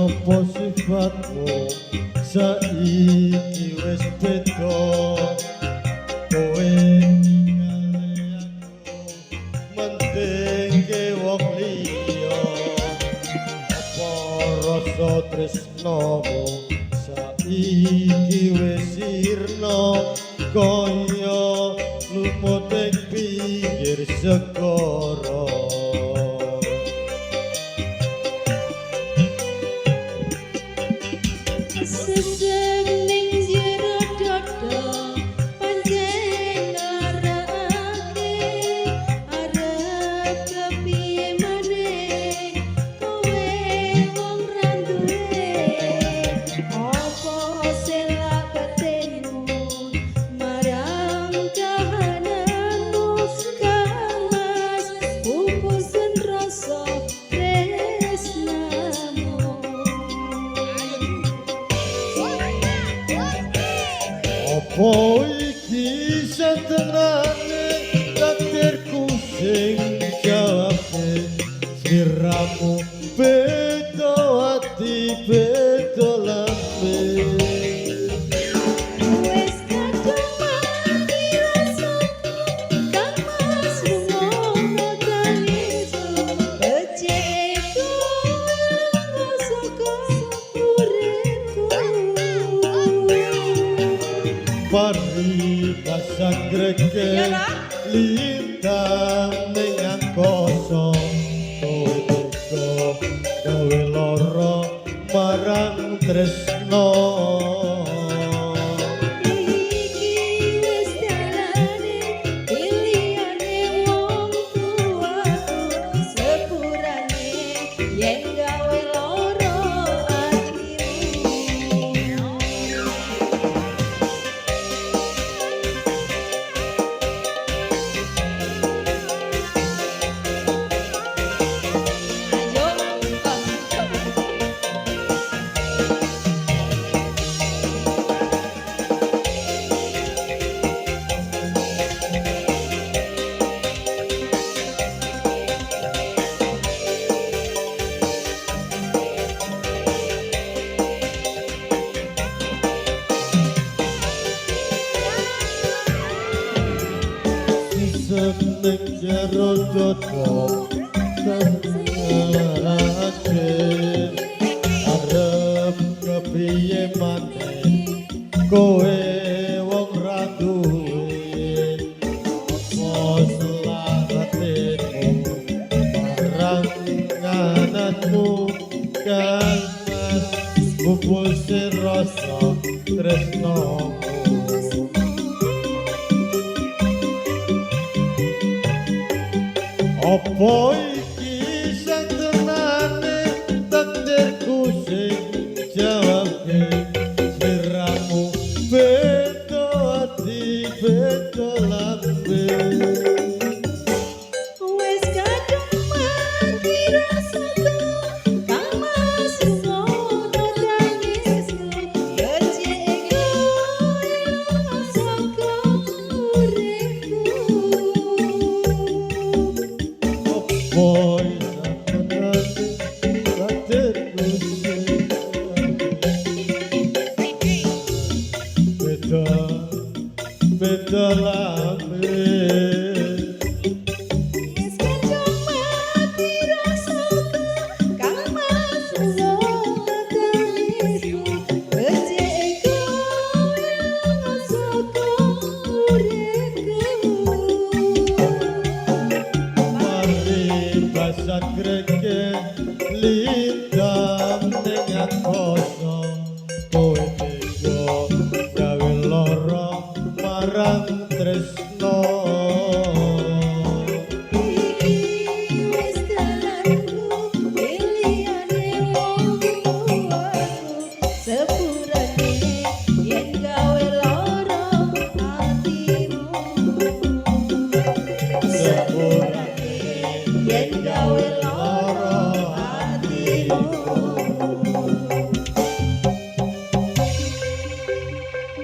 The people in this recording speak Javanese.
Apa sifatmu saiki wis beda? Kowe ninggal aku mentingke wong liya. Apa rasa tresnamu saiki wis sirna kaya lumut ing pinggir segara? Sesek ning jero dada pancen nglarakake, arep kepiye maneh kowe wong ra duwe. Apa selak batinmu marang kahananmu, Kang Mas, pupusen rasa tresnamu? Apa iki setenane takdirku sing jawabe? Sliramu beda ati beda lambe. Wis kadung mati rasaku, Kang Mas, rungono tangisku. Becik kowe lunga saka uripku. Paribasan grege lintang ning angkasa, kowe tega gawe lara marang tresna. Iki wis dalane pilihane wong tuaku, sepurane yen gawe lara atimu. Ayo. Sesek ning jero dada nglarake, arep kepiye maneh kowe wong ra duwe. Apa selak batinmu marang ngananmu, Kang Mas, pupuse rasa tresnamu? Apa iki satenane takdirku sing jawabke? Sliramu beda ati beda lambe. Wis kadung mati rasaku, Kang Mas, rungono tangisku. Becik kowe lunga saka uripku. Apa satenane takdirku sing beda beda lambe? Wis kadung mati rasaku, Kang Mas, rungono tangisku. Becik kowe lunga saka uripku. Paribasan grege lintang ning angkasa, kowe tega gawe lara marang tresna. Iki wis dalanku pilihane wong tuaku, sepurane yen gawe lara atimu. Sepurane yen gawe